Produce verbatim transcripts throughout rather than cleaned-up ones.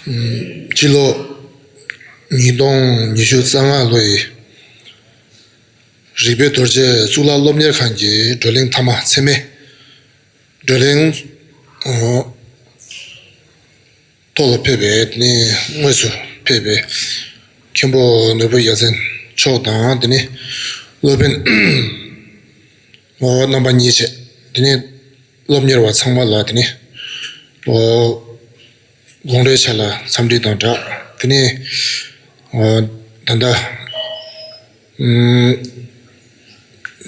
སྤྱི་ལོ་ཉིས་སྟོང་ཉི་ཤུ་རྩ་ལྔ་ལོ་ཡི་རིག་པའི་རྡོ་རྗེ་གཙུག་ལག་སློབ་གཉེར་ཁང་གི་བགྲོ་གླེང་མཐའ་མ་ཚད་མའི་བགྲོ་གླེང་ཐོག་ལ་ཕེབས་པའི་དེ་ནས་དངོས་སུ་ཕེབས་པའི་མཁན་པོ་ནོར་བུ་རྒྱལ་མཚན་མཆོག་དང་། དེ་ནས་སློབ་དཔོན་རྣམ་པ་གཉིས་བཅས། དེ་ནས་སློབ་གཉེར་བ་ཚང་མ་ལ་དེ་ནས་དགོང་དྲོའི་ཆ་ལ་འཚམས་འདྲི་དང་སྦྲགས། དེ་ནས་ད་ལྟ་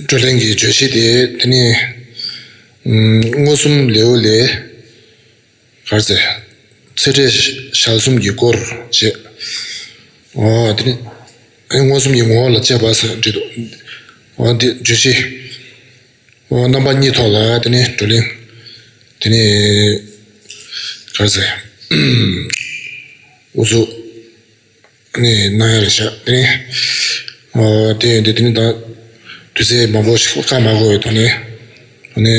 བགྲོ་གླེང་གི་བརྗོད་གཞི་དེ་དེ་ནས་མངོན་སུམ་ལེའུ་ལས། ག་རེ་ཟེར། ཚད་འབྲས་ཞལ་གསུམ་གྱི་སྐོར་བྱས། འོ་དེ་ནི་མངོན་སུམ་གྱི་ངོ་བོ་ལ་དཔྱད་པ་ཟེར་འདྲི་འདུག་འོ་འདི་བརྗོད་གཞི། འོ་རྣམ་པ་གཉིས་ཐོག་ལ་དེ་ནི་བགྲོ་གླེང་། དེ་ནི་ག་རེ་ཟེར། འུ་ཚོ་ནི་གནང་ཡ་རེད་ཤག་དེ་ནི་འོ་དེ་ཡིན་དུས་དེ་ནི་ད་དུས་ཚོད་མང་པོ་ཞིག་བཀག་མ་དགོས་པའི་ཐོག་ནས། དེ་ནི་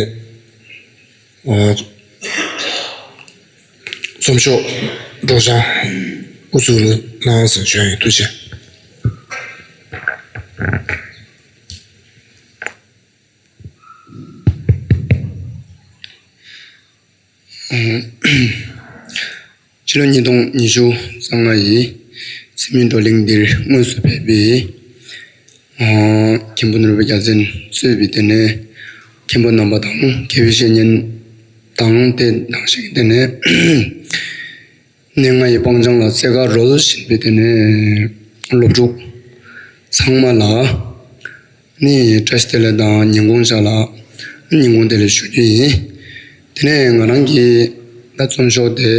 འོ། རྩོམ་ཤོག་སྒྲོག་སྦྱང་དབུ་བཙུགས་གནང་ཟིན་བྱོན་ཡོད། ཐུགས་རྗེ་ཆེ། ཕྱི་ལོ་ཉིས་སྟོང་ཉི་ཤུ་རྩ་ལྔ་ཡི་ཚད་མའི་བགྲོ་གླེང་འདིར་དངོས་སུ་ཕེབས་པའི་མཁན་པོ་ནོར་བུ་རྒྱལ་མཚན་གཙོས་པའི་དེ་ནས་མཁན་པོ་རྣམ་པ་དང་། མཁས་པའི་བཤེས་གཉེན་དང་། དེ་དང་ཞིག་དེ་ནས་གནས་ལྔ་ཡི་སྤང་བྱང་ལ་རྩེ་དགའ་རོལ་བཞིན་པའི་དེ་ནས་སློབ་ཕྲུག་ཚང་མ་ལ་ནི་བཀྲ་ཤིས་བདེ་ལེགས་དང་ཉིན་གུང་ཞག་ལ་ཉིན་གུང་བདེ་ལེགས་ཞུ་རྒྱུ་ཡིན། དེ་ནས་ང་རང་གི་ད་རྩོམ་ཤོག་དེ་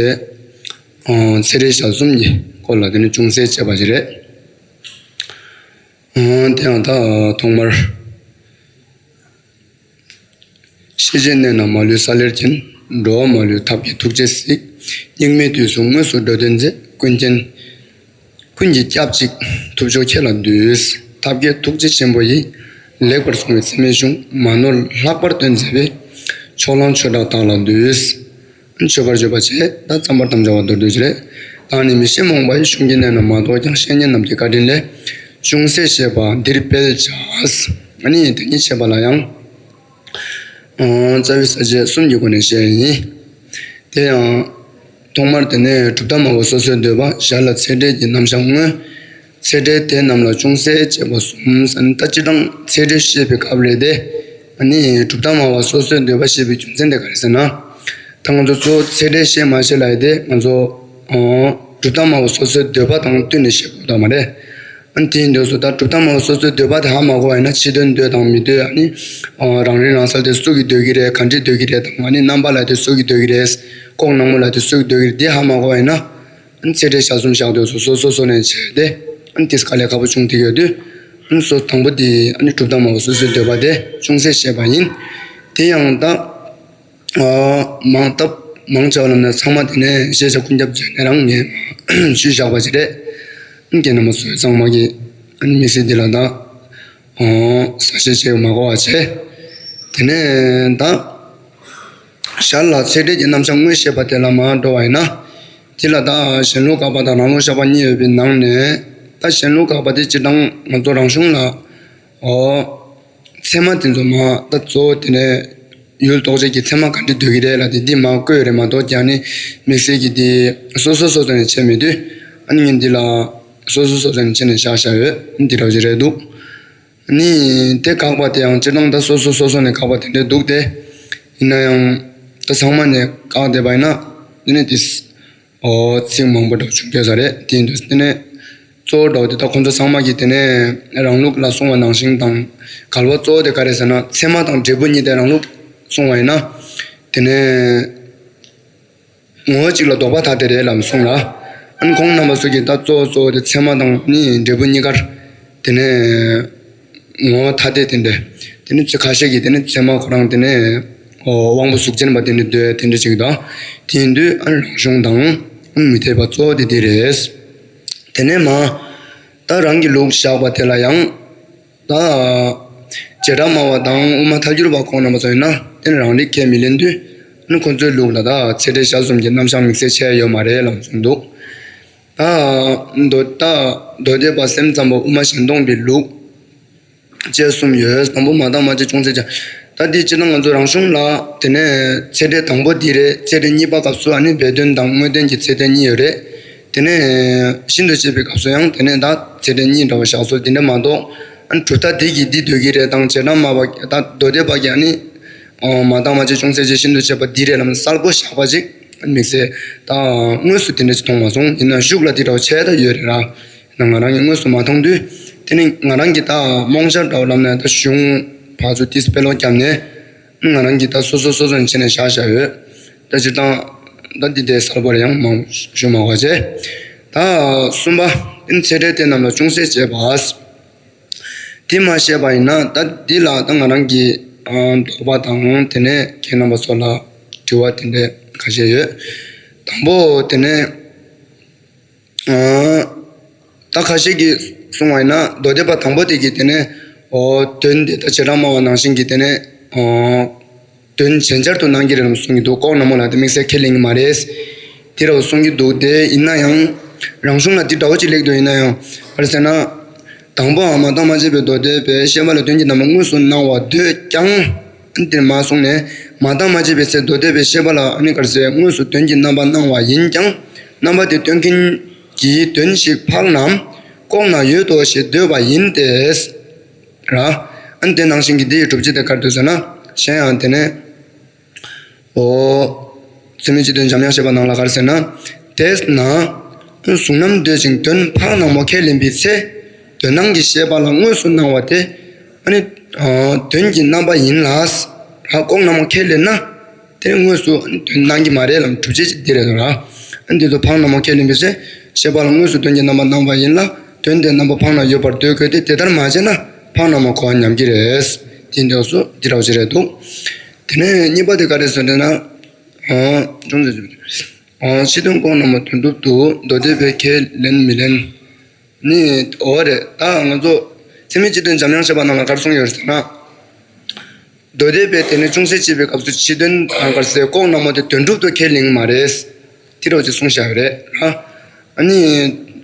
ཚད་འབྲས་ཞལ་གསུམ་གྱི་སྐོར་ལ་དེ་ནས་ཅུང་ཟད་བྱས་པ་ཞིག་རེད། དེ་ཡང་ད་ཐོག་མར། ཤེས་བྱའི་གནས་ན་མ་ལུས་ས་ལེར་མཁྱེན། འགྲོ་བ་མ་ལུས་ཐབས་མཁས་ཐུགས་རྗེས་གཟིགས། སྙིགས་མའི་དུས་སུ་དངོས་སུ་འགྲོ་དོན་མཛད། ཀུན་མཁྱེན་ཀུན་གྱིས་སྐྱབས་གཅིག་ཐུབ་མཆོག་ཁྱེད་ལ་འདུད། ཐབས་མཁས་ཐུགས་རྗེ་ཆེན་པོ་ཡིས། ལེགས་པར་གསུངས་པའི་ཚད་མའི་གཞུང་། མ་ནོར་ལྷག་པར་སྟོན་མཛད་པའི། ཕྱོགས་གླང་ཆོས་གྲགས་བདག་ལ་འདུད། མཆོད་པར་བརྗོད་པ་བྱས། ད་རྩོམ་པར་དམ་བཅའ་བ་མདོར་བསྡུས་ཤིག་རེད། བདག་ནི་མི་ཤེས་རྨོངས་པ་ཡི། གཞུང་གི་གནད་རྣམས་མ་རྟོགས་ཀྱང་། བཤེས་གཉེན་རྣམས་ཀྱི་བཀའ་དྲིན་ལས། ཅུང་ཟད་བཤད་པ་འདིར་སྤེལ་བྱ། ཨ་ནི་དེ་ཉིད་བཤད་པ་ལ་ཡང་། རྩ་བའི་ས་བཅད་གསུམ་གྱི་སྒོ་ནས་བཤད་ཡིན། དེ་ཡང་ཐོག་མར་དེ་ནས་གྲུབ་མཐའ་སྨྲ་བ་སོ་སོའི་འདོད་པ། ཞར་ལ་ཚད་འབྲས་ཀྱི་རྣམ་གཞག་དངོས། ཚད་འབྲས་དེ་རྣམས་ལ་ཅུང་ཟད་དཔྱད་པ་གསུམ་ཟེར་ནས། ད་སྤྱིར་བཏང་ཚད་འབྲས་བཤད་པའི་སྐབས་རེད་དེ། ཨ་ནི་གྲུབ་མཐའ་སྨྲ་བ་སོ་སོའི་འདོད་པ་བཤད་པའི་རྒྱུ་མཚན་དེ་ག་རེ་ཟེར་ན། ད་ང་ཚོ་གཙོ་བོ་ཚད་འབྲས་བཤད་མ་བཤད་ལ་ཡི་དེ་ང་ཚོ་གྲུབ་མཐའ་སྨྲ་བ་སོ་སོའི་འདོད་པ་དང་བསྟུན་ནས་བཤད་དགོས་ད་མ་རེད། ཨ་ནི་དེ་ཡིན་དུས་སུ་ད་གྲུབ་མཐའ་སྨྲ་བ་སོ་སོའི་འདོད་པ་དེ་ཧ་མ་གོ་བ་ཡིན་ན། ཕྱི་དོན་འདོད་དང་མི་འདོད། ཨ་ནི་རང་རིག་རང་གསལ་དེ་སུ་གིས་འདོད་ཀྱི་རེད། ག་འདྲས་འདོད་ཀྱི་རེད་དང་། ཨ་ནི་རྣམ་པ་ལ་དེ་སུ་གིས་འདོད་ཀྱི་རེད། ལྐོག་ནག་མོ་ལ་དེ་སུ་གིས་འདོད་ཀྱི་རེད། དེ་ཧ་མ་གོ་བ་ཡིན་ན། ཨ་ནི་ཚད་འབྲས་ཞལ་གསུམ་བཞག་དུས་སུ་སོ་སོ་སོ་ནས་བྱས་ཏེ། ཨ་ནི་དེ་དཀའ་ལས་ཁག་པོ་བྱུང་བསྡད་ཡོད་དུས། ཨ་ནི་སོ་དང་པོ་དེ་ཨ་ནི་གྲུབ་མཐའ་སྨྲ་བ་སོ་སོའི་འདོད་པ་དེ་ཅུང་ཟད་བཤད་པ་ཡིན། དེ་ཡང་ད་མང་སྟབས་མང་ཆེ་བ་ལ་ནི་ཚང་མ་དེ་ནས་ཤེས་བྱ་ཀུན་ཁྱབ་བརྗོད་ནས་རང་ངས་ཞུས་བཞག་པ་ཅིག་རེད། ཨ་ནི་རྣམ་པ་ཚོ་ཚང་མ་གིས་ཨ་ནི་དམིགས་བསལ་འདི་ལ་ད་ཨོ་གསལ་བཤད་བྱས་མ་གོ་བ་བྱས། དེ་ནས་ད་ཞར་ལ་ཚད་འབྲས་ཀྱི་རྣམ་གཞག་དངོས་བཤད་པ་དེ་ལ་མར་འགྲོ་བ་ཡིན་ན། དེ་ལ་ད་གཞན་ལུགས་དགག་པ་དང་རང་ལུགས་བཞག་པ་གཉིས་ཡོད་པའི་ནང་ནས། ད་གཞན་ལུགས་དགག་པ་དེ་སྤྱིར་བཏང་ང་ཚོ་རང་གཞུང་ལ་ཨོ་ཚད་མ་དེ་ཚོ་མར་ད་གཙོ་བོ་དེ་ནས་ཡུལ་རྟོགས་བྱེད་ཀྱི་ཚད་མ་ག་འདྲས་འདོད་ཀྱི་རེད་ལབ་དེ་འདི་མར་བཀོད་ཡོད་རེད་མ་གཏོགས། ཀྱང་ནི་དམིགས་བསལ་གྱི་དེ་སོ་སོ་སོ་སོ་ནས་བྱས་མེད་དུས། ཨ་ནི་ངས་འདི་ལ་སོ་སོ་སོ་སོ་ནས་བྱས་ནས་བཞག་བཞག་ཡོད། འདི་འདྲ་བོ་ཅིག་རེད་འདུག་ནི་དེ་དགག་པ་དེ་ཡང་སྤྱིར་བཏང་ད་སོ་སོ་སོ་སོ་ནས་དགག་པ་དེ་འདྲས་འདུག་སྟེ། ཡིན་ན་ཡང་ད་ཚང་མ་ནས་བཀག་བསྡད་པ་ཡིན་ན། དེ་ནས་དེ་ཨོ་ཚིག་མང་པོ་འདྲ་བྱུང་སྐྱོ་ས་རེད། དེ་ཡིན་དུས་དེ་ནས་གཙོ་བོ་འདྲ་བོ་དེ་ད་ཁོང་ཚོ་ཚང་མ་གིས་དེ་ནས་རང་ལུགས་ལ་གསུངས་པ་ནང་བཞིན་དང་། འགལ་བ་གཙོ་བོ་དེ་ག་རེ་ཟེར་ན། ཚད་མ་དང་འབྲས་བུ་གཉིས་དེ་རང་ལུགས་གསུངས་པ་ཡིན་ན། དེ་ནས་ངོ་བོ་གཅིག་ལ་ལྡོག་པ་ཐ་དད་རེད་ལབ་གསུངས་ལ། ཨ་ནི་ཁོང་རྣམ་པ་ཚོ་གིས་ད་གཙོ་བོ་གཙོ་བོ་དེ་ཚད་མ་དང་ནི་འབྲས་བུ་གཉིས་ཀར་དེ་ནས་ངོ་བོ་ཐ་དད་དེ་འདྲ། དེ་ནི་ཚེ་ཁ་ཤས་ཀྱིས་དེ་ནི་ཚད་མ་ཁོ་རང་དེ་ནས་ཨོ་དབང་པོ་གཟུགས་ཅན་པ་དེ་འདྲ་འདོད་དེ་འདྲ་ཅིག་དང་། དེ་ཡིན་དུས་ཨ་ནི་རང་གཞུང་དང་མི་འཐད་པ་གཙོ་བོ་དེ་དེ་རེད། དེ་ནས་མ་ད་རང་གི་ལུགས་བཞག་པ་དེ་ལ་ཡང་ད་བྱེ་བྲག་སྨྲ་བ་དང་དབུ་མ་ཐལ་འགྱུར་བ་ཁོང་རྣམ་པ་ཚོ་ཡིན་ན་དེ་ནི་རང་རིག་ཁས་མི་ལེན་དུས། ཨ་ནི་ཁོ་ཚོའི་ལུགས་ལ་ད་ཚད་འབྲས་ཞལ་གསུམ་གྱི་རྣམ་གཞག་དམིགས་བསལ་ཆེ་ཡོད་མ་རེད་ལབ་གསུངས་འདུག་ད་མདོ་ད་མདོ་སྡེ་པ་སེམས་ཙམ་པ་དབུ་མ་གཞན་སྟོང་པའི་ལུགས་བཅས་གསུམ་ཡོད། དང་པོ་མ་བརྟགས་མ་དཔྱད་ཅུང་ཟད་དཔྱད། ད་འདི་སྤྱིར་བཏང་ང་ཚོ་རང་གཞུང་ལ་དེ་ནས་ཚད་འབྲས་དང་པོ་འདི་རེད། ཚད་འབྲས་གཉིས་པ་སྐབས་སུ་ཨ་ནི་སྦས་དོན་དང་དངོས་བསྟན་གྱི་ཚད་འབྲས་གཉིས་ཡོད་རེད། དེ་ནས་ཤིན་ཏུ་དཔྱད་པའི་སྐབས་སུ་ཡང་དེ་ནས་ད་ཚད་འབྲས་གཉིས་འདྲ་བ་བཞག་སྲོལ་འདི་འདྲ་མ་གཏོགས། ཨ་ནི་གྲུབ་མཐའ་འདི་གིས་འདི་འདོད་ཀྱི་རེད་དང་བྱེ་བྲག་སྨྲ་བ་ད་མདོ་སྡེ་པ་གིས་ཨ་ནི་མ་བརྟགས་མ་དཔྱད་ཅུང་ཟད་དཔྱད་ཤིན་ཏུ་དཔྱད་པ་འདི་རེད་ལབ་ནས་གསལ་པོ་བཞག་པ་ཅིག་དམིགས་བསལ་ད་དངོས་སུ་དེ་འདྲ་ཅིག་མཐོང་མ་སོང་། ཡིན་ན་གཞུག་ལ་འདི་འདྲ་བ་བྱས་ད་ཡོད་རེད་ར། ཡིན་ན་ང་རང་གིས་དངོས་སུ་མ་མཐོང་དུས་དེ་ནི་ང་རང་གིས་ད་རྨོངས་འཆར་འདྲ་བ་ལབ་ནས་ད་གཞུང་ཕར་ཚུར་ཏིས་དཔེ་ཀློག་བརྒྱབ་ནས་ང་རང་གིས་ད་སོ་སོ་སོ་སོ་ནས་བྱས་ནས་བཞག་བཞག་ཡོད། ད་སྤྱིར་བཏང་ད་འདི་དེ་གསལ་པོ་རེད་ཡང་མང་ཞུ་མ་དགོས་བྱས། ད་གསུམ་པ་ཨིན་ཚད་འབྲས་དེ་རྣམས་ལ་ཅུང་ཟད་དཔྱད་པ། དེ་མ་ཤེས་པ་ཡིན་ན་ད་འདི་ལ་ད་ང་རང་གི་ཨ་དོགས་པ་དང་དེ་ནས་ཁྱེད་རྣམ་པ་ཚོ་ལ་དྲི་བ་དེ་འདྲས་ཁ་ཤས་ཡོད། དང་པོ་དེ་ནས་ཨ་ད་ཁ་ཤས་ཀྱིས་གསུངས་པ་ཡིན་ན་མདོ་སྡེ་པ་དང་པོ་དེ་གིས་དེ་ནས་ཨོ་དོན་དེ་ད་བྱེ་བྲག་སྨྲ་བ་ནང་བཞིན་གྱིས་དེ་ནས་ཨོ་དོན་ཇེ་ཆེར་དུ་སྣང་གི་རེད་ལབ་གསུང་གི་འདུག་ལྐོག་ན་མོ་ལ་དེ་དམིགས་བསལ་ཁས་ལེན་གྱི་མ་རེད། དེ་ར་བ་གསུང་གི་འདུག་དེ་ཡིན་ན་ཡང་རང་གཞུང་ལ་དེ་འདྲ་བོ་ཅིག་སླེབས་འདུག་ཡིན་ན་ཡང་ག་རེ་ཟེར་ན། དང་པོའང་མ་བརྟགས་མ་དཔྱད་པའི་མདོ་སྡེ་པའི་བཤད་པ་ལ་དོན་གྱི་རྣམ་པ་དངོས་སུ་སྣང་བ་འདོད་ཀྱང་། དེར་མ་སོང་ནས་མ་བརྟགས་མ་དཔྱད་པའི་ཚེ་མདོ་སྡེ་པའི་བཤད་པ་ལ་ཨ་ནི་ག་རེ་ཟེར་དངོས་སུ་དོན་གྱི་རྣམ་པ་སྣང་བ་ཡིན་ཀྱང་རྣམ་པ་དེ་སྟོན་མཁན་གྱི་དོན་ཞིག་ཕག་ནམ་ལྐོག་ན་ཡོད་དོ་ཞེས་འདོད་པ་ཡིན་ཏེ། ར། ཨ་ནི་དེ་ནང་བཞིན་གྱི་འདི་ཡི་སྒྲུབ་བྱེད་དེ་ག་རེ་འདུག་ཟེར་ན་གཞན་ཡང་དེ་ནས། ཨོ། ཚད་མའི་སྤྱི་དོན་འཇམ་དབྱངས་བཞད་པ་ནང་ལ་ག་རེ་ཟེར་ན། དེས་ན། གཟུང་རྣམ་འདོད་ཅིང་དོན་ཕག་ནག་མོ་ཁས་ལེན་པའི་ཚེ། དོན་སྣང་གི་ཤེས་པ་ལ་དངོས་སུ་སྣང་བ་དེ། ཨ་ནི། དོན་གྱི་རྣམ་པ་ཡིན་ལ། ར་ལྐོག་ནག་མོ་ཁས་ལེན་ན། དེ་དངོས་སུ་དོན་སྣང་གི་མ་རེད་ལབ་སྒྲུབ་བྱེད་ཅིག་འདི་རེད་དོ་ར། ཨ་ནི་འདི་ཚོ་ཕག་ནག་མོ་ཁས་ལེན་པའི་ཚེ། ཤེས་པ་ལ་དངོས་སུ་དོན་གྱི་རྣམ་པ་སྣང་བ་ཡིན་ལ། དོན་དེ་རྣམ་པ་ཕག་ནག་ཡོད་པར་འདོད་དགོས་ཏེ་དེ་ལྟར་མ་བྱས་ན་ཕག་ནག་མོ་གོ་བ་ཉམས་ཀྱི་རེད། དེ་འདི་སོ་འདི་ར་བ་ཅིག་རེད་འདུག་དེ་ནས་གཉིས་པ་དེ་ག་རེ་ཟེར་ན། ཨོ། ཅུང་ཟད་ཅུང་ཟད། ཨོ། སྤྱི་དོན་ལྐོག་ན་མོ་དོན་གྲུབ་ཏུ་མདོ་སྡེ་པས་ཁས་ལེན་མི་ལེན། ནི། འོ་རེད། ད་ང་ཚོ་ཚད་མའི་སྤྱི་དོན་འཇམ་དབྱངས་བཞད་པ་ནང་ལ་ག་རེ་གསུངས་ཡོད་ཟེར་ན། མདོ་སྡེ་པས་དེ་ནས་ཅུང་ཟད་དཔྱད་པའི་སྐབས་སུ་སྤྱི་དོན་དང་ག་རེ་ཟེར་ལྐོག་ན་མོ་དེ་དོན་གྲུབ་ཏུ་ཁས་ལེན་གྱི་མ་རེད། དེ་རོ་ཅིག་གསུངས་བཞག་ཡོད་རེད། ཨ། ཨ་ནི།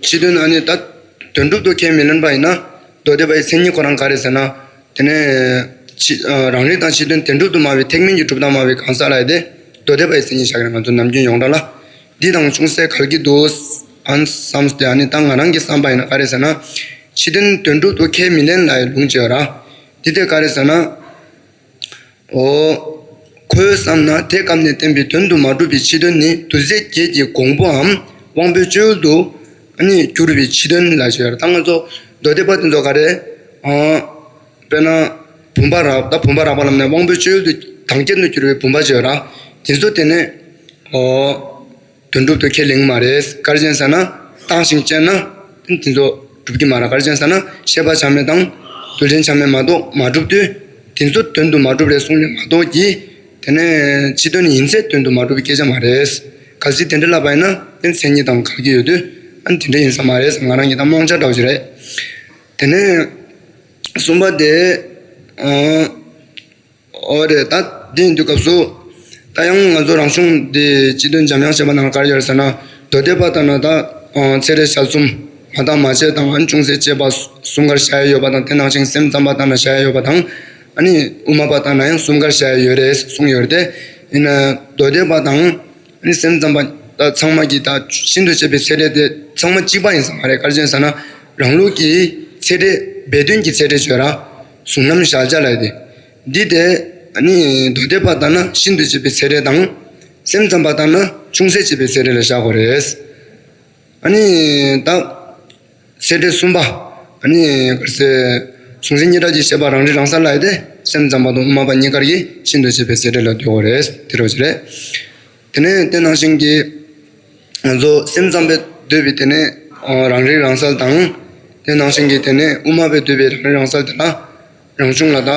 སྤྱི་དོན་ཨ་ནི་ད་དོན་གྲུབ་ཏུ་ཁས་མི་ལེན་པ་ཡིན་ན། མདོ་སྡེ་པའི་མཚན་ཉིད་ཁོ་རང་ག་རེ་ཟེར་ན། དེ་ནས་ཕྱི་ཨ་རང་རིག་དང་ཕྱི་དོན་དོན་གྲུབ་ཏུ་སྨྲ་བའི་ཐེག་དམན་གྱི་གྲུབ་མཐའ་སྨྲ་བའི་གང་ཟག་ལ་ཡི་དེ་མདོ་སྡེ་པའི་མཚན་ཉིད་བཞག་གི་རེད། ང་ཚོ་ནམ་རྒྱུན་ཡོངས་གྲགས་ལ་འདི་དང་ཅུང་ཟད་འགལ་གྱི་འདུག་ཨང་བསམ་སྟེ། ཨ་ནི་ད་ང་རང་གི་བསམ་པ་ཡིན་ན་ག་རེ་ཟེར་ན། ཕྱི་དོན་དོན་གྲུབ་ཏུ་ཁས་མི་ལེན་ལ་ཡི་ལུང་བྱས་ར། འདི་དེ་ག་རེ་ཟེར་ན། ཨོ། ཁོའི་བསམ་ན་དེ་སྐབས་ནས་བསྟན་པའི་དོན་དུ་མ་གྲུབ་པའི་ཕྱི་དོན་ནི་རྡུལ་རྫས་བརྒྱད་ཀྱི་གོང་བུའམ་དབང་པོའི་སྤྱོད་ཡུལ་དུ་ཨ་ནི་གྱུར་པའི་ཕྱི་དོན་ལ་ཞེས་པ་རེད། ད་ང་ཚོ་མདོ་སྡེ་པ་དེ་ཚོ་ག་རེ། ཨ། དཔེར་ན། བུམ་པ་རགས་ད་བུམ་པ་རགས་པ་ལབ་ནས་དབང་པོའི་སྤྱོད་ཡུལ་དུ་དང་སྐྱེད་དུ་གྱུར་པའི་བུམ་པ་ཅིག་ཡོད་ར། དེ་ཚོ་དེ་ནས། ཨོ། དོན་གྲུབ་ཏུ་ཁས་ལེན་གྱི་མ་རེད། ག་རེ་བྱས་ཟེར་ན། བརྟགས་ཤིང་དཔྱད་ན། དེ་ཚོ་གྲུབ་ཀྱི་མ་རེད། ག་རེ་བྱས་ཟེར་ན། ཤེས་པ་ཆ་མེད་དང་། རྡུལ་ཕྲན་ཆ་མེད་མ་གཏོགས་མ་གྲུབ་དུས། དེ་ཚོ་དོན་དུ་མ་གྲུབ་རེད་གསུངས་ནས་མ་གཏོགས་ཀྱི། དེ་ནས་ཕྱི་དོན་ཡིན་ཚད་དོན་དུ་མ་གྲུབ་པའི་སྐད་ཆ་མ་རེད། གལ་སྲིད་དེ་འདྲ་ལབ་པ་ཡིན་ན་དེ་མཚན་ཉིད་དང་འགལ་གྱི་ཡོད་དུས། ཨ་ནི་དེ་འདྲ་ཡིན་ས་མ་རེད། ང་རང་གི་ད་རྨོངས་འཆར་འདྲ་བོ་ཞིག་རེད། དེ་ནས་གསུམ་པ་དེ། ཨ། འོ་རེད། ད་དེ་ཡིན་དུས་སྐབས་སུ། ད་ཡང་ང་ཚོ་རང་གཞུང་འདི་སྤྱི་དོན་འཇམ་དབྱངས་བཞད་པ་ནང་ག་རེ་ཡོད་རེད་ཟེར་ན། མདོ་སྡེ་པ་ལྟར་ན་ད། ཨ། ཚད་རིག་བཤད་གསུམ། མ་བརྟགས་མ་དཔྱད་དང་ཨ་ནི་ཅུང་ཟད་དཔྱད་པ་གསུམ་ཀར་བཞག་ཡ་ཡོད་པ་དང་། དེ་ནང་བཞིན་སེམས་ཙམ་པ་ལྟར་ན་བཞག་ཡ་ཡོད་པ་དང་། ཨ་ནི་དབུ་མ་པ་ལྟར་ན་ཡང་གསུམ་ཀར་བཞག་ཡ་ཡོད་རེད་གསུངས་ཡོད་རེད་དེ། ཡིན་ན་མདོ་སྡེ་པ་དང་། ཨ་ནི་སེམས་ཙམ་པ་ད་ཚང་མ་གིས་ད་ཤིན་ཏུ་དཔྱད་པའི་ཚད་རིག་དེ་ཚང་མ་གཅིག་པ་ཡིན་ས་མ་རེད། ག་རེ་བྱས་ཟེར་ན། རང་ལུགས་ཀྱི་ཚད་རིག་སྦས་དོན་གྱི་ཚད་རིག་བརྗོད་ར། གཟུང་རྣམ་གཞལ་བྱ་ལབ་ཡ་དེ། འདི་དེ། ཨ་ནི་མདོ་སྡེ་པ་ལྟར་ན་ཤིན་ཏུ་དཔྱད་པའི་ཚད་རིག་དང་། སེམས་ཙམ་པ་ལྟར་ན་ཅུང་ཟད་དཔྱད་པའི་ཚད་རིག་ལ་བཞག་དགོས་རེད། ཨ་ནི་ད། ཚད་རིག་གསུམ་པ། ཨ་ནི་ག་རེ་ཟེར། གཟུང་འཛིན་གཉིས་སྒྲ་གྱི་ཤེས་པ་རང་རིག་རང་གསལ་ལབ་ཡ་དེ། སེམས་ཙམ་པ་དང་དབུ་མ་པ་གཉིས་ཀར་གྱི་ཤིན་ཏུ་དཔྱད་པའི་ཚད་རིག་ལ་འདོད་དགོས་རེད། དེ་རོ་ཅི་རེད། དེ་ནས་དེ་ནང་བཞིན་གྱི། ང་ཚོ་སེམས་ཙམ་པས་འདོད་པའི་དེ་ནས་རང་རིག་རང་གསལ་དང་། དེ་ནང་བཞིན་གྱི་དེ་ནས་དབུ་མ་པས་འདོད་པའི་རང་རིག་རང་གསལ་དེ་ལ་རང་གཞུང་ལ་ད་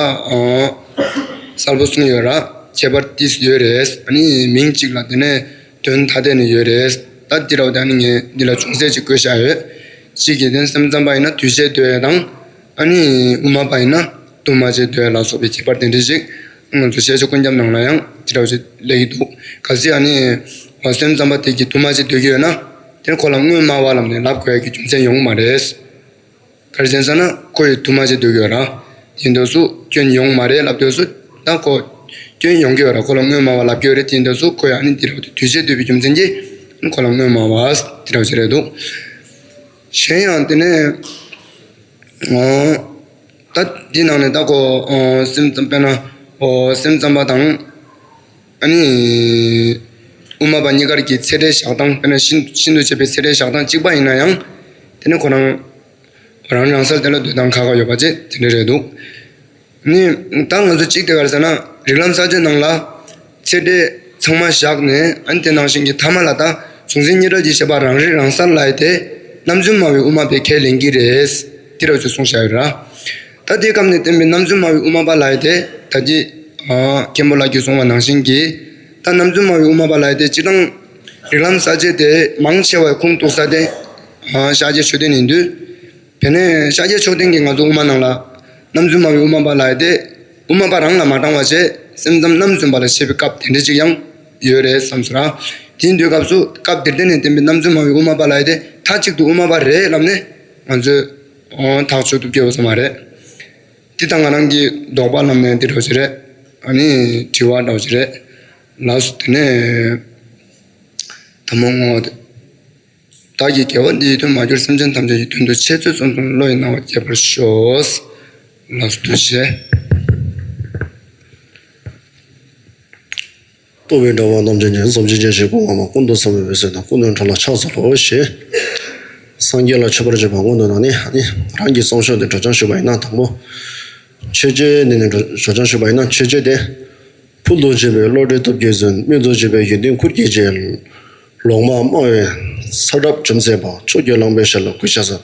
གསལ་པོ་གསུངས་ཡོད་ར། ཁྱད་པར་ཏིས་ཡོད་རེད། ཨ་ནི་མིང་གཅིག་ལ་དེ་ནས་དོན་ཐ་དད་ནས་ཡོད་རེད། ད་འདི་ར་བ་དེ་ཨ་ནི་ངས་འདི་ལ་ཅུང་ཟད་ཅིག་བཀོད་བཞག་ཡོད། གཅིག་གིས་དེ་ནས་སེམས་ཙམ་པ་ཡིན་ན་འདུས་བྱས་འདོད་ཡ་དང་། ཨ་ནི་དབུ་མ་པ་ཡིན་ན་འདུས་མ་བྱས་འདོད་ཡ་ལ་སོགས་པའི་ཁྱད་པར་དེ་འདྲ་ཞིག་ང་ཚོ་ཤེས་བྱ་ཀུན་ཁྱབ་ནང་ལ་ཡང་དེ་འདྲ་བ་ཞིག་སླེབས་ཀྱི་འདུག་གལ་སྲིད་ཨ་ནི་སེམས་ཙམ་པ་དེ་གིས་འདུས་མ་བྱས་འདོད་ཀྱི་ཡོད་ན། དེ་ཁོ་ལ་སྔོན་སྨྲ་བ་ལབ་ནས་ལབ་དགོས་ཡ་གི་རྒྱུ་མཚན་ཡོང་གི་མ་རེད། ག་རེ་བྱས་ཟེར་ན་ཁོ་ཡི་ཐུགས་མ་ཆེ་སྡུག་ཡོད་ར། ཡིན་དུས་སུ་སྐྱོན་ཡོང་མ་རེད་ལབ་དུས་སུ་ད་ཁོ་སྐྱོན་ཡོང་གི་ཡོད་ར། ཁོ་ལ་སྔོན་སྨྲ་བ་ལབ་ཀྱི་ཡོད་རེད། དེ་ཡིན་དུས་སུ་ཁོ་ཡང་ནི་འདི་ར་དུས་ཆེ་སྡུག་པའི་རྒྱུ་མཚན་གྱིས་ཁོ་ལ་སྔོན་སྨྲ་བ་དེ་ར་བྱེད་རེད་འདུག་གཞན་ཡང་དེ་ནས་ད་འདི་ནང་ནས་ད་ཁོ་སེམས་ཙམ་དཔེར་ན་སེམས་ཙམ་པ་དང་ཨ་ནི་དབུ་མ་པ་གཉིས་ཀར་གྱི་ཚད་འབྲས་བཞག་སྟངས་དཔེར་ན་ཤིན་ཤིན་ཏུ་ཆེ་བའི་ཚད་འབྲས་བཞག་སྟངས་གཅིག་པ་ཡིན་ན་ཡང་དེ་ནི་ཁོ་རང་རང་རང་སར་དེ་ལ་སྡོད་སྟངས་ཁག་ཁག་ཡོད་པ་བཅས་དེ་འདྲ་རེད་འདུག་ནི་ད་ང་ཚོ་གཅིག་དེ་ག་རེ་ཟེར་ན་རིགས་ལམ་གསལ་བྱེད་ནང་ལ་ཚད་འབྲས་ཚང་མ་བཞག་ནས་ཨ་ནི་དེ་ནང་བཞིན་གྱི་ཐ་མ་ལ་ད་གཟུང་འཛིན་གཉིས་གྲོལ་གྱི་ཤེས་པ་རང་རིག་རང་གསལ་ལབ་ཡ་དེ་རྣམ་རྫུན་སྨྲ་བའི་དབུ་མ་པས་ཁས་ལེན་གྱི་རེད། དེ་ར་ཚོས་གསུངས་བཞག་ཡོད་ར། ད་དེའི་སྐབས་ནས་བསྟན་པའི་རྣམ་རྫུན་སྨྲ་བའི་དབུ་མ་པ་ལབ་ཡ་དེ་ད་ཅི་མཁན་པོ་ལགས་ཀྱིས་གསུངས་པ་ནང་བཞིན་གྱི་ད་རྣམ་རྫུན་སྨྲ་བའི་དབུ་མ་པ་ལབ་ཡ་དེ་སྤྱིར་བཏང་རིགས་ལམ་གསལ་བྱེད་དེ་མང་ཆེ་བ་ཁུངས་གཏུགས་ས་དེ་ཤཱཀྱའི་ཆོས་ལྡན་ཡིན་དུས། དེ་ནས་ཤཱཀྱའི་ཆོས་ལྡན་གྱིས་ང་ཚོ་དབུ་མ་ནང་ལ་རྣམ་རྫུན་སྨྲ་བའི་དབུ་མ་པ་ལབ་ཡ་དེ་དབུ་མ་པ་རང་ལ་མ་དྲངས་པ་བྱས་སེམས་ཙམ་རྣམ་རྫུན་པ་ལ་བཤད་པའི་སྐབས་དེ་འདྲ་ཅིག་ཡང་ཡོད་རེད་བསམ་སོང་ར། དེ་ཡིན་དུས་སྐབས་སུ་སྐབས་འདིར་བསྟན་ནས་བསྟན་པའི་རྣམ་རྫུན་སྨྲ་བའི་དབུ་མ་པ་ལབ་ཡ་དེ་མཐའ་གཅིག་ཏུ་དབུ་མ་པ་རེད་ལབ་ནས་ང་ཚོས་ཐག་གཅོད་ཐུབ་ཀྱི་ཡོད་ས་མ་རེད། འདི་ད་ང་རང་གི་དོགས་པ་ལབ་ནས་འདི་འདྲ་ཅིག་རེད། ཨ་ནི་དྲི་བ་འདྲ་ཅིག་རེད། ལགས་སོ། དེ་ནས་དང་པོ་ངོ་། བདག་གིས་དགེ་བ་འདི་ཡི་དོན་མ་གྱུར་སེམས་ཅན་ཐམས་ཅད་ཀྱི་དོན་དུ་འཆད་རྩོད་རྩོམ་གསུམ་བློ་ཡིས་གནང་བ་བསྐྱེད་པར་ཤོག་ལགས་སོ། ཐུགས་རྗེ་ཆེ། རྟོག་པའི་དགྲ་བོ་རྣམ་འབྱེད་ཅན། བཟོ་བཅོས་རྒྱ་ཆེའི་སྐུ་ངོ་མ། ཀུན་ཏུ་བཟང་པོའི་འོད་ཟེར་དང་། ཀུན་ཏུ་འཁྲུལ་ལ་ཕྱག་འཚལ་ལོ་ཞེས། སངས་རྒྱས་ལ་མཆོད་པར་བརྗོད་པ་སྔོན་དུ་བཏང་ནས་ནི་རང་གི་རྩོམ་ཤོག་དེ་སྒྲོག་སྦྱང་ཞུས་པ་ཡིན་ན་དང་པོ། མཆོད་བརྗོད་འདི་ནས་སྒྲོག་སྦྱང་ཞུས་པ་ཡིན་ན་མཆོད་བརྗོད་དེ། ཕུལ་དུ་བྱུང་བའི་བློ་གྲོས་སྟོབས་ཀྱིས་མཛོད། སྨིན་དུ་བྱུང་བའི་ཡོན་ཏན་ཁུར་གྱིས་འཇལ། ལོག་སྨྲ་སྨྲ་བའི་ཚ་གྲབས་འཇོམས་མཛད་པ། ཕྱོགས་ཀྱི་གླང་པོའི་ཞབས་ལ་གུས་ཕྱག་འཚལ།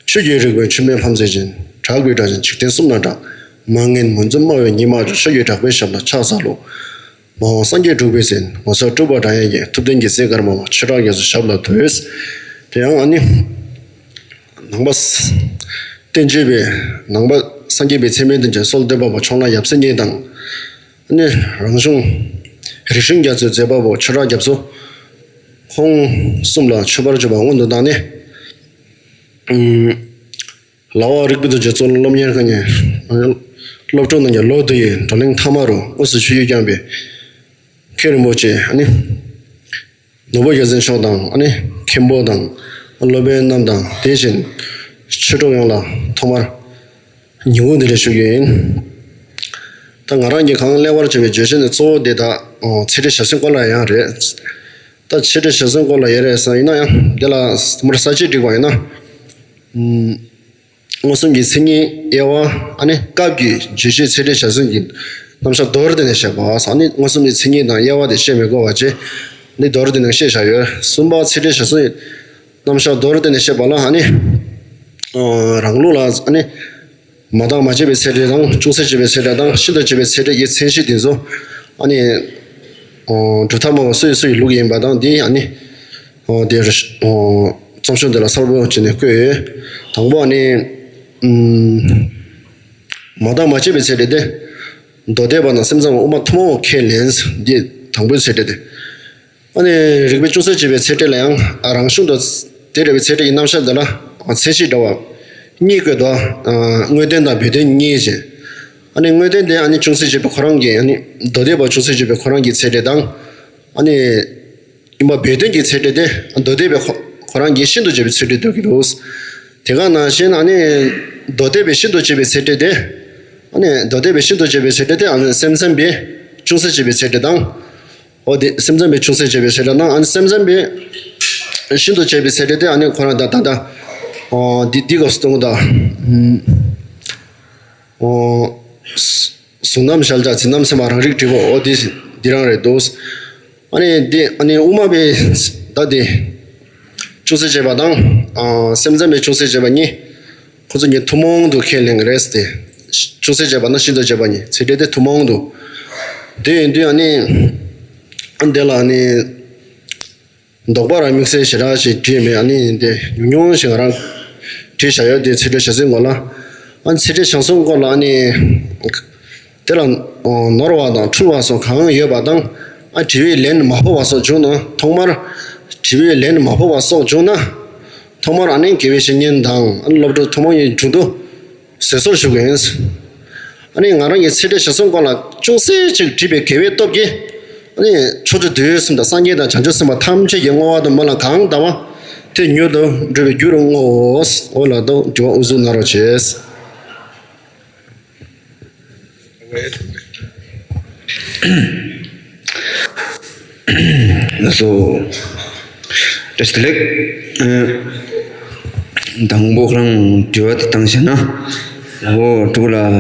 ཆོས་ཀྱི་རིག་པའི་མཆོད་མེ་ཕམ་མཛད་ཅིང་། གྲགས་པའི་སྒྲ་ཆེན་འཇིག་རྟེན་གསུམ་ན་གྲགས། མ་ངན་མུན་འཛོམས་སྨྲ་བའི་ཉི་མ་འདྲ། ཆོས་ཀྱི་གྲགས་པའི་ཞབས་ལ་ཕྱག་འཚལ་ལོ། མ་འོངས་སངས་རྒྱས་འགྲུབ་པའི་ཚེ། ངོ་མཚར་སྤྲུལ་པ་སྒྲ་ཡན་གྱི། ཐུབ་བསྟན་གྱི་རྩལ་དཀར་མ་མ། ཆོས་གྲགས་རྒྱ་མཚོའི་ཞབས་ལ་འདུད། དེ་ཡང་ཨ་ནི། ནང་པ་བསྟན་བཅོས་པའི་ནང་པ་སངས་རྒྱས་པའི་ཚད་མའི་སྟེང་ཆེན་སྲོལ་གཏོད་པ་པོ་ཕྱོགས་གླང་ཡབ་སྲས་གཉིས་དང་། ཨ་ནི་རང་གཞུང་རིག་གཞུང་རྒྱ་མཚོའི་མཛད་པ་པོ་ཆོས་གྲགས་རྒྱ་མཚོ། ཁོང་གསུམ་ལ་མཆོད་པར་བརྗོད་པ་སྔོན་དུ་བཏང་ནས། ཨུམ། ལག་པ་རིག་པའི་རྡོ་རྗེ་གཙུག་ལག་སློབ་གཉེར་ཁང་གི་སློབ་ཕྲུག་རྣམས་ཀྱི་ལོ་དུ་ཡི་བགྲོ་གླེང་མཐའ་མ་རུ་དངོས་སུ་ཆིབས་བསྒྱུར་བསྐྱངས་པའི་མཁན་རིན་པོ་ཆེ་ཨ་ནི། ནོར་བུ་རྒྱལ་མཚན་མཆོག་དང་ཨ་ནི་མཁན་པོ་དང་སློབ་དཔོན་རྣམས་དང་དེ་བཞིན་ཆོས་གྲོགས་ཡོངས་ལ་ཐོག་མར་ཉིན་གུང་བདེ་ལེགས་ཞུ་རྒྱུ་ཡིན། ད་ང་རང་གིས་གང་ལེགས་པར་བྱས་པའི་བརྗོད་གཞི་ནི་གཙོ་བོ་དེ་དག་ཚད་འབྲས་བཞག་ཚུལ་སྐོར་ལ་ཡང་རེད། ད་ཚད་འབྲས་བཞག་ཚུལ་སྐོར་ལ་ཡང་རེད་ཟེར་ཡིན་ན་ཡང་དེ་ལ་མར་ས་བཅད་བསྒྲིགས་པ་ཡིན་ན། མངོན་སུམ་གྱི་མཚན་ཉིད་དབྱེ་བ་ཨ་ནི་སྐབས་ཀྱི་བརྗོད་གཞི་ཚད་འབྲས་བཞག་ཚུལ་གྱི་རྣམ་གཞག་མདོར་བསྡུས་ནས་བཤད་པ། ཨ་ནི་མངོན་སུམ་གྱི་མཚན་ཉིད་དང་དབྱེ་བ་དེ་བཤད་མི་དགོས་པ་བཅས་འདི་མདོར་བསྡུས་ནས་བཤད་བཞག་ཡོད། གསུམ་པ་ཚད་འབྲས་བཞག་ཚུལ་གྱི་རྣམ་གཞག་མདོར་བསྡུས་ནས་བཤད་པ་ལ་ཨ་ནི་རང་ལུགས་ལ་ཨ་ནི་མ་བརྟགས་མ་དཔྱད་པའི་ཚད་འབྲས་དང་ཅུང་ཟད་དཔྱད་པའི་ཚད་འབྲས་དང་ཤིན་ཏུ་དཔྱད་པའི་ཚད་འབྲས་ཀྱི་མཚན་གཞི་དེ་ཚོ་ཨ་ནི་གྲུབ་མཐའ་སྨྲ་བ་སུ་ཡིས་སུ་ཡི་ལུགས་ཡིན་པ་དང་དེ་ཨ་ནི་དེ་རྩོམ་ཤོག་འདི་ལ་གསལ་པོ་བྱས་ནས་བཀོད་ཡོད། དང་པོ་ཨ་ནི། མ་བརྟགས་མ་དཔྱད་པའི་ཚད་འབྲས་དེ། མདོ་སྡེ་པ་དང་སེམས་ཙམ་པ་དབུ་མ་ཐུན་མོང་ཁས་ལེན་འདི་དང་པོའི་ཚད་འབྲས་དེ། ཨ་ནི་རིགས་པས་ཅུང་ཟད་དཔྱད་པའི་ཚད་འབྲས་ལ་ཡང་རང་གཞུང་དུ་དེ་འདྲ་བའི་ཚད་འབྲས་ཀྱི་རྣམ་གཞག་འདི་ལ་མཚན་གཞི་འདྲ་བ་གཉིས་བཀོད་དོ། དངོས་བསྟན་དང་བོད་བསྟན་གཉིས་བྱས། ཨ་ནི་དངོས་བསྟན་དེ་ཨ་ནི་ཅུང་ཟད་དཔྱད་པའི་ཁོ་རང་གི་ཨ་ནི་མདོ་སྡེ་པ་ཅུང་ཟད་དཔྱད་པའི་ཁོ་རང་གི་ཚད་འབྲས་དང་། ཨ་ནི། ཡིན་པ་བོད་བསྟན་གྱི་ཚད་འབྲས་དེ་མདོ་སྡེ་པའི་ཁོ་ཁོ་རང་གིས་ཤིན་ཏུ་དཔྱད་པའི་ཚད་འབྲས་འདོད་ཀྱི་འདུག་དེ་ག་ནང་བཞིན་ཨ་ནི་མདོ་སྡེ་པའི་ཤིན་ཏུ་དཔྱད་པའི་ཚད་འབྲས་དེ། ཨ་ནི་མདོ་སྡེ་པའི་ཤིན་ཏུ་དཔྱད་པའི་ཚད་འབྲས་དེ་ཨ་ནི་སེམས་ཙམ་པའི་ཅུང་ཟད་དཔྱད་པའི་ཚད་འབྲས་དང་། འོ་དེ་སེམས་ཙམ་པའི་ཅུང་ཟད་དཔྱད་པའི་ཚད་འབྲས་དང་ཨ་ནི་སེམས་ཙམ་པའི་ཤིན་ཏུ་དཔྱད་པའི་ཚད་འབྲས་དེ་ཨ་ནི་ཁོ་རང་ད་ད་ད། འོ་འདི་འདི་ག་སྟོང་ད། འོ། གཟུང་རྣམ་གཞལ་བྱ་འཛིན་རྣམ་སེམས་པ་རང་རིག་འབྲས་བུ་འོ་འདི་འདི་རང་རེད་འདུག་ཨ་ནི་འདི་ཨ་ནི་དབུ་མ་པའི་ད་འདི་ཅུང་ཟད་དཔྱད་པ་དང་སེམས་ཙམ་པའི་ཅུང་ཟད་དཔྱད་པ་གཉིས་ཁོ་ཚོ་གཉིས་ཐུན་མོང་དུ་ཁས་ལེན་གྱི་རེད་དེ། ཅུང་ཟད་དཔྱད་པ་དང་ཤིན་ཏུ་དཔྱད་པ་གཉིས་ཚད་འབྲས་དེ་ཐུན་མོང་དུ། དེ་ཡིན་དུས་ཨ་ནི་འདི་ལ་ཨ་ནི། དོགས་པ་རང་དམིགས་བསལ་ཞེ་དྲག་ཞིག་བྲིས་མེད། ཨ་ནི་དེ་ཉུང་ཉུང་ཞིག་ང་རང་བྲིས་བཞག་ཡོད་དེ་ཚད་འབྲས་བཞག་ཚུལ་སྐོར་ལ། ཨ་ནི་ཚད་འབྲས་བཞག་ཚུལ་སྐོར་ལ་ཨ་ནི་དེ་ལ་ནོར་བ་དང་འཁྲུལ་བ་སོགས་གང་ཡོད་པ་དང་ཨ་དྲི་བའི་ལན་མ་ཕོག་པ་སོགས་བྱུང་ན་ཐོག་མར་ དྲི་བའི་ལན་མ་ཕོག་པ་སོགས་བྱུང་ན། ཐོག་མར་ཨ་ནི་དགེ་བའི་བཤེས་གཉེན་དང་ཨ་ནི་སློབ་གྲོགས་ཐུན་མོང་གི་དྲུང་དུ་ཟས་གསོལ་ཞུ་གི་ཡིན། ཨ་ནི་ང་རང་གི་ཚེ་འདས་ཞེ་སོང་སྐོར་ལ་ཅུང་ཟད་ཅིག་བྲིས་པའི་དགེ་བའི་སྟོབས་ཀྱིས། ཨ་ནི་ཕྱོགས་བཅུའི་དུས་གསུམ་དང་སངས་རྒྱས་དང་བྱང་ཆུབ་སེམས་དཔའ་ཐམས་ཅད་ཀྱི་བསྔོ་བ་དང་སྨོན་ལམ་གང་དག་པ་དེ་མྱུར་དུ་འགྲུབ་པའི་རྒྱུ་རུ་བསྔོའོ། འོ་ལགས་སོ། དྲི་བ་དབུ་འཛུགས་གནང་རོགས་བྱེད། ལགས་སོ། བཀྲ་ཤིས་བདེ་ལེགས། ཨ། དང་པོ་ཁོ་རང་དྲི་བ་དེ་བཏང་བྱས་ན། འོ་སྤྲུལ་སྐུ་ལགས།